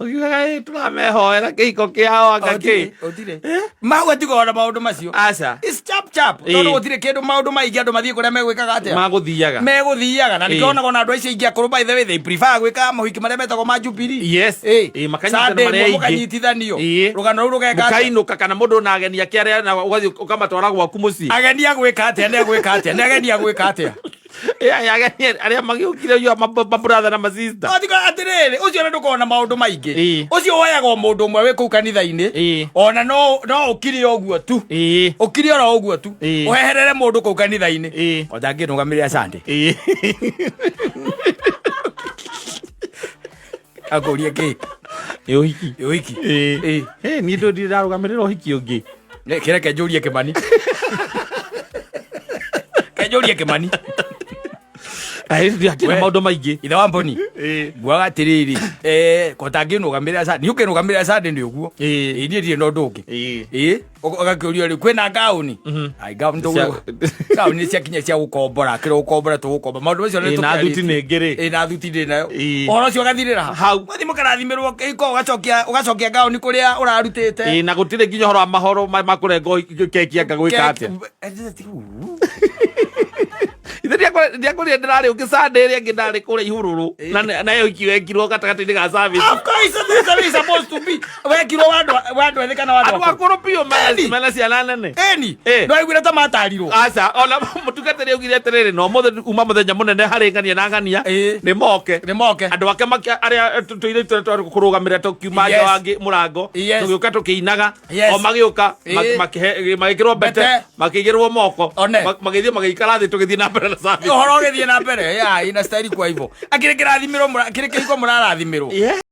Ũkiugaga ĩ tũramehoera kĩhiko kĩao anga kĩ. Gũtirĩ. Mau gũtikoragwo na maũndũ macio. Aca. It's chap chap. Ĩĩ. Tondũ gũtirĩ kĩndũ maũndũ maingĩ andũ mathiĩ kũrĩa megwĩkaga atĩa? Magũthiaga. Megũthiaga na Ĩĩ. nĩkĩo onaga ona andũ acio aingĩ akũrũ, by the way, they prefer gwĩka mohiki marĩa metagwo ma Jubilee. Yes. Ĩĩ. Ĩĩ, makanyitana Sunday marĩ ĩmwe aingĩ. mũkanyitithanio. Ĩĩ. Rũgano rũu rũgeka atĩa? Mũkainũka kana mũndũ na ageni ake arĩa na ũgathiĩ ũkamatwara gwaku mũciĩ. Ageni a gwĩka atĩa? Nĩ agwĩka atĩa? Nĩ ageni a gwĩka atĩa? Ĩ, aya ageni arĩa magĩũkire yo mabratha na masista. Otiga atĩrĩrĩ, ũcio ona ndũkoragwo na maũndũ maingĩ. Ĩĩ. Ũcio woyaga o mũndũ ũmwe wĩ kũu kanitha-inĩ. Ĩĩ. Ona no ũkire ũguo tu. Ĩĩ. Ũkire oro ũguo tu. Ĩĩ. Ũheherere mũndũ kũu kanitha-inĩ. Ĩĩ. O ndangĩnũgamĩrĩra Sunday. Ĩĩ. Akũrie kĩ? Nĩ ũhiki. Nĩ ũhiki. Ĩĩ. Ĩĩ. Ĩ, niĩ ndũ ndirarũgamĩrĩra ũhiki ũngĩ. Nĩ, kĩreke njũrie Kĩmani. Kenjũrie Kĩmani. Ai, hatirĩ na We. maũndũ maingĩ. Ithe wa Mboni. Ĩĩ. Nguaga atĩrĩrĩ, ko tangĩnũgamĩrĩra Sunday, niĩ ũkĩnũgamĩrĩra Sunday nĩ ũguo. Ĩĩ. Ĩĩ, niĩ ndirĩ na ũndũ ũngĩ. Ĩĩ. Ĩĩ, ũgakĩũrio rĩu kwĩna ngaũni. Ai, ngaũni ngaũni nĩ ciakinya cia gũkombora, kĩrĩa gũkombora tũgũkomba. Maũndũ macio nĩ Ĩĩ, na tũkĩarĩtie. thuti nĩ ngĩrĩ. Ĩĩ, na thuti ndĩ nayo. Ĩĩ. Ũhoro ũcio ũgathirĩra ha? Hau. Ũgathiĩ mũkarathimĩrwo kĩhiko, ũgacokia ngaũni kũrĩa ũrarutĩte. Ĩĩ, na gũtirĩ nginya ũhoro wa mahoro ma kũrengo keki anga gwĩka atĩa. Ithe ndiakorire ndĩrarĩ ũngĩ Sunday ĩrĩa ĩngĩ ndarĩ kũrĩa ihũrũrũ na nayo ũhiki wekirwo gatagatĩ-inĩ ga service. Of course, that's the way it's supposed to be. Wekirwo wa andũ wa andũ ethĩ kana wa andũ Andũ akũrũ? akũrũ biũ mena Eni. mena ciana nene. Eni. Eh. No aiguire ta matarirwo. Aca, ona mũtungatĩri augire atĩrĩrĩ, no mũthĩ uma mũthenya mũnene harĩ ng'ania na ng'ania Ĩĩ. nĩ moke. Nĩ moke. Andũ ake arĩa tũirĩtu tũrĩa twarĩ kũrũgamĩrĩra tũkiuma nja Yes. wa mũrango Yes. tũgĩũka tũkĩinaga Yes. o magĩũka Ĩĩ. magĩkĩrwo mbete Mbete. makĩigĩrwo moko One. magĩthiĩ magĩikara thĩ tũgĩthiĩ na mbere na service. Ũhoro ũgĩthiĩ na mbere. Ya, ina style kwa hivyo. Akĩrĩ kĩrathimĩrwo, kĩrĩ kĩhiko mũrarathimirwo. Yeah.